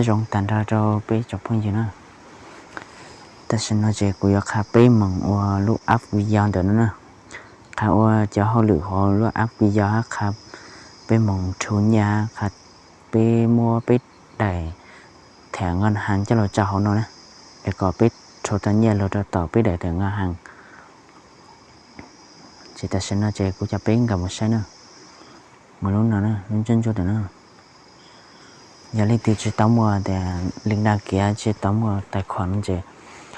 Nyob zoo tag nrho rau peb tsoom phooj ywg na. Tam sim no ces kuv yuav qha peb moos ua lub app Pi Yo ntawm no na. Qha ua cov hauj lwm hauv lub app Pi Yo, qha peb moos rhu nyiaj, qha peb muab peb daim thẻ ngân hàng coj los tso hauv no na, es kom peb rhu tau nyiaj los rau tom peb daim thẻ ngân hàng. Ces tam sim no ces kuv coj peb nkag mus saib na. Mus lub no, lub ntsuab ntsuab ntawm no. Yog leej twg tsis tau muaj tias link đăng ký, tsis tau muaj tài khoản no ces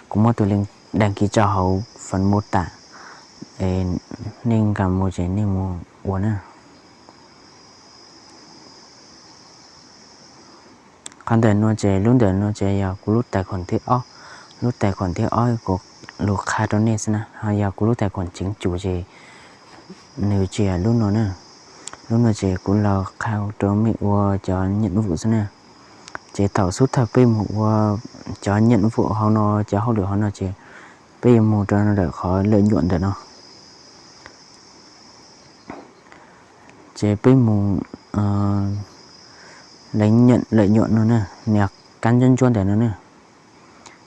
kuv muab tus link đăng ký tso hauv phần mô tả, nej nkag mus ces nej mus ua na. Qhov ntawm no ces lub ntawm no ces yog kuv lub tài khoản thib ob. Lub tài khoản thib ob kuv los qha rau nej xwb na, ho yog kuv lub tài khoản chính chủ ces nws tsis yog lub no na. Lub no ces kuv los qha rau mej ua cov nhiệm vụ xwb na. Ces thaum xub thawj peb mus ua cov nhiệm vụ hauv no, cov hauj lwm hauv no ces peb yuav mus rau ntawm qhov lợi nhuận ntawm no. Ces peb mus lees nhận lợi nhuận no na, nias kab ntsuab ntsuab ntawm no na.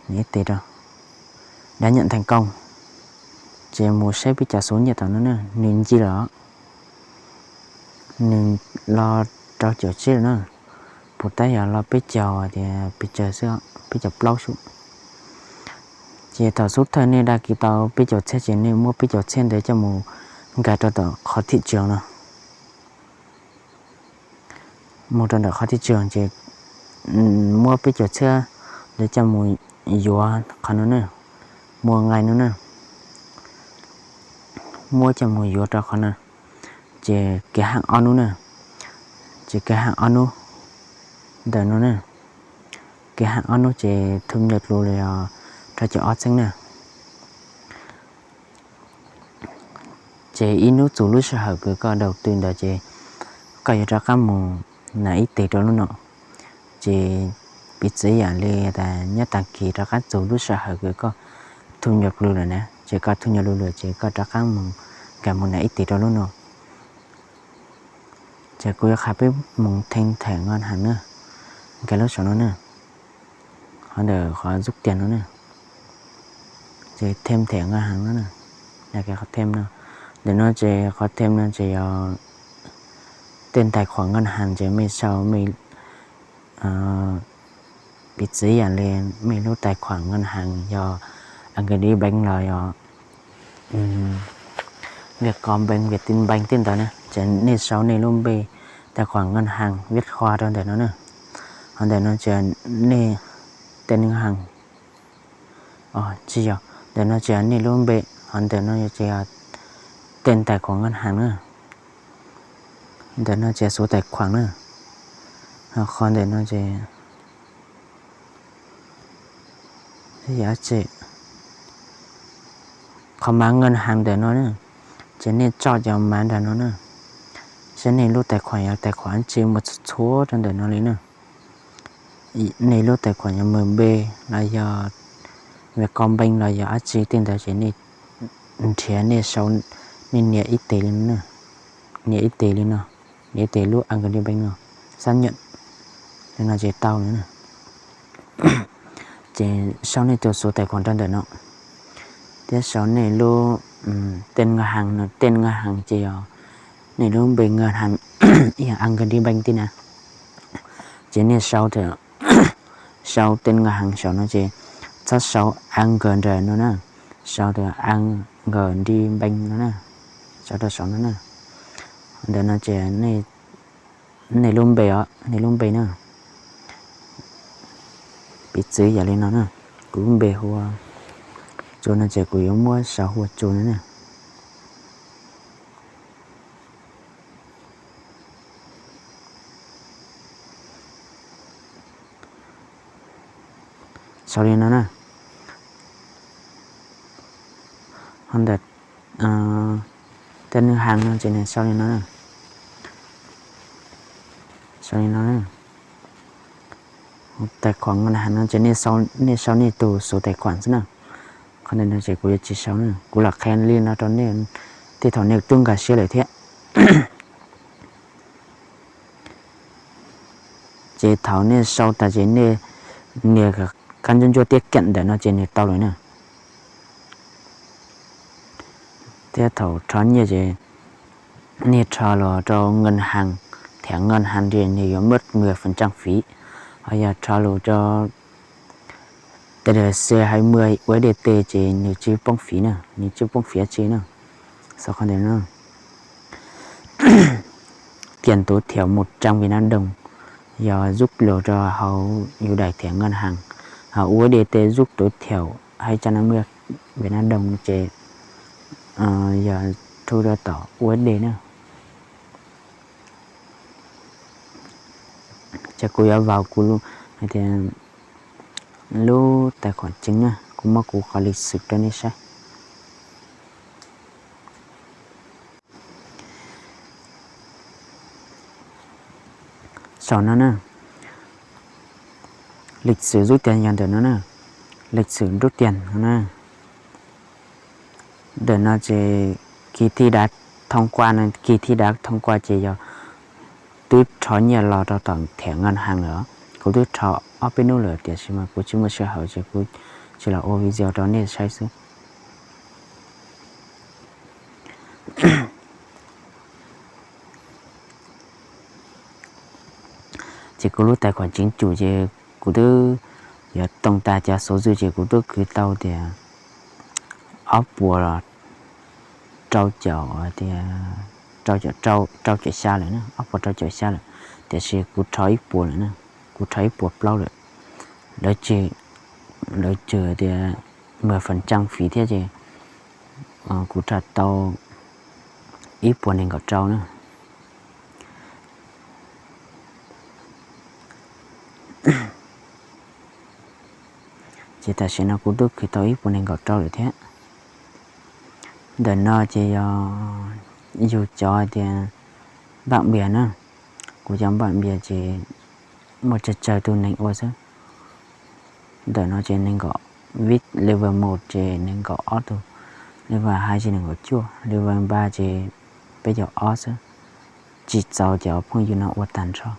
Nias ib tes rau, đã nhận thành công. Ces mus saib peb cov số nyiaj tom no na, nws ncig lawm, nws los rau caum tsib lawm na. Puas tab yog los peb caug tias peb caug xwb, peb caug plaub xwb. Ces thaum xub thawj nej đăng ký tau peb caug txhiab ces nej muab peb caug txhiab ntawd coj mus nkag rau tom qhov thị trường no. Mus rau ntawm qhov thị trường ces muab peb caug txhiab ntawd coj mus yuav qhov no na, mua ngay no na. Muab coj mus yuav rau qhov no, ces kev haj ob nub na, ces kev haj ob nub ntawm no na. Kev haj ob nub ces thu nhập los yog rau caum ob txheeb na. Ces ib hnub txug lub sij hawm kws koj đầu tư ntawd ces koj yuav rov qab mus nais ib tes rau lub no. Ces piv txwv yam li tas nyob tag kis rov qab txug lub sij hawm kws koj thu nhập lwm lawm na, ces koj thu nhập lwm lawm ces koj rov qab mus nkag mus nais ib tes rau lub no. Ces kuv yuav qha peb mus thêm thẻ ngân hàng na, nkag lub saum no na, qhov ntawm qhov rút tiền no na. Ces thêm thẻ ngân hàng no na, qhov thêm no, ntawm no ces qhov thêm no ces yog tên tài khoản ngân hàng ces mej sau mej, piv txwv yam li mej lub tài khoản ngân hàng yog Agribank los yog Vietcombank, Vietinbank tej ntawd na, ces nej sau nej lub npe tài khoản ngân hàng Viet Khoa rau ntawm no na. Ho ntawm no ces nej tên ngân hàng, tsis yog, ntawm no ces nej lub npe, ho ntawm no ces yog tên tài khoản ngân hàng na. Ntawm no ces số tài khoản na. Ho qhov ntawm no ces qhov mã ngân hàng ntawm no na, ces nej tso cov mã ntawm no na, saib nej lub tài khoản yog tài khoản tsi mus txhua txhua rau ntawm no li na. Nej lub tài khoản yog MB los yog Vietcombank los yog dab tsi tej ntawd ces nej nrhiav nej sau, nej nias ib tes li no, nias ib tes li no, nias ib tes lub Agribank no, xác nhận li no ces tau na. Ces sau nej tus số tài khoản rau ntawm no, thiab sau nej lub tên ngân hàng no, tên ngân hàng ces yog nej lub npe ngân hàng, yog Agribank tib na. Ces nej sau, sau tên ngân hàng saum no ces txhob sau Agribank no na, sau tias Agribank no na, sau rau saum no na. Ntawm no ces nej lub npe os, nej lub npe na. Piv txwv yam li no na, kuv lub npe hu ua Tsu no ces kuv yuav muab sau hu ua Tsu no na. Sau li no na. Ho ntawm tên ngân hàng no ces nws sau li no, sau li no. Tài khoản ngân hàng no ces nej sau nej tus số tài khoản xwb na. Qhov ntawm no ces kuv yuav tsis sau na, kuv lam qhia li no rau nej tej thaum nej twb nkag siab lawm thiab. Ces thaum nej sau tas ces nej nias kab ntsuab ntsuab tiab keem ntawm no ces nws tau lawm na. Thiab thaum rho nyiaj ces nej rho los rau ngân hàng, thẻ ngân hàng ces nws yuav mất mười phần trăm phí. Ho yog rho los rau T D C hai mươi U S D T ces nws tsis poob phí na, nws tsis poob phí tsi na. Sau qhov ntawd na. Tiền tối thiểu một trăm Việt Nam đồng, yog rút los rau hauv yus daim thẻ ngân hàng. Ho U S D T rút tối thiểu hai trăm năm mươi Việt Nam đồng ces yog thu rau tom U S D na. Ces kuv yuav vào kuv hais tias lub tài khoản chính na, kuv muab kuv qhov lịch sử rau nej saib. Saum no na, lịch sử rút tiền yog ntawm no na, lịch sử rút tiền no na. Ntawm no ces kỳ thi đã thông qua no, kỳ thi đã thông qua ces yog twb rho nyiaj los rau tom thẻ ngân hàng lawm. Kuv twb rho ob peb hnub lawm tiam sis mas kuv tsis muaj sij hawm ces kuv tsis los ua video rau nej saib xwb. Ces kuv lub tài khoản chính chủ ces kuv twb yuav toom tas cov số dư ces kuv twb khwv tau tias ob puas rau caum, rau caum xya lawm na, ob puas rau caum xya lawm. Tiam sis kuv rho ib puas lawm na, kuv rho ib puas plaub lawm. Lawv tsis, lawv tsis tias mười phần trăm phí thiab ces kuv rho tau ib puas nees nkaum rau na. Ces tam sim no kuv twb khwv tau ib puas nees nkaum rau lawm thiab. Ntawm no ces yog yus cov tias npam npias na, kuv cov npam npias ces muaj tsawg tsawg tus neeg ua xwb. Ntawm no ces nees nkaum, vip level một ces nees nkaum ob tug, level hai ces nees nkaum cuaj, level ba ces peb caug ob xwb. Tsis txaus cov phooj ywg no ua tag nrho.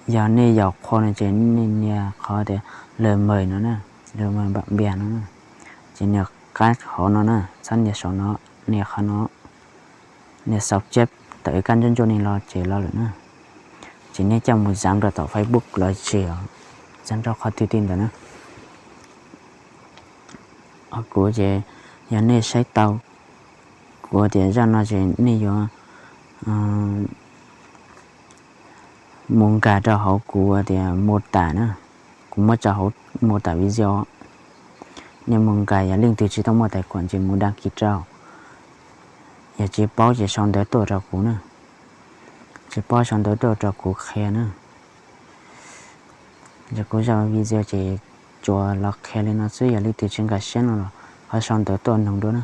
Yog nej yaum qhua no ces nej nias qhov tias lời mời no na, lời mời bạn bè no na. Ces nias qab hauv no na, txhob nias saum no, nias qhov no, nias sau chép tawm ib kab ntsuab ntsuab ni los ces los lawm na. Ces nej coj mus zam rau tom Facebook los tsis, zam rau qhov twg twg ntawd na. Kuv ces yog nej saib tau, kuv tias zaj no ces nej yuav mus nkag rau hauv kuv tias mô tả na, kuv muab tso hauv mô tả video. Nej mus nkag, yog leej twg tsis tau muaj tài khoản ces mus đăng ký rau. Yog tsis paub ces sau ntawv tuaj rau kuv na, tsis paub sau ntawv tuaj rau kuv qhia na. Yog kuv zaj video ces tsuas los qhia li no xwb, yog leej twg tsis nkag siab no los ho sau ntawv tuaj nug dua na.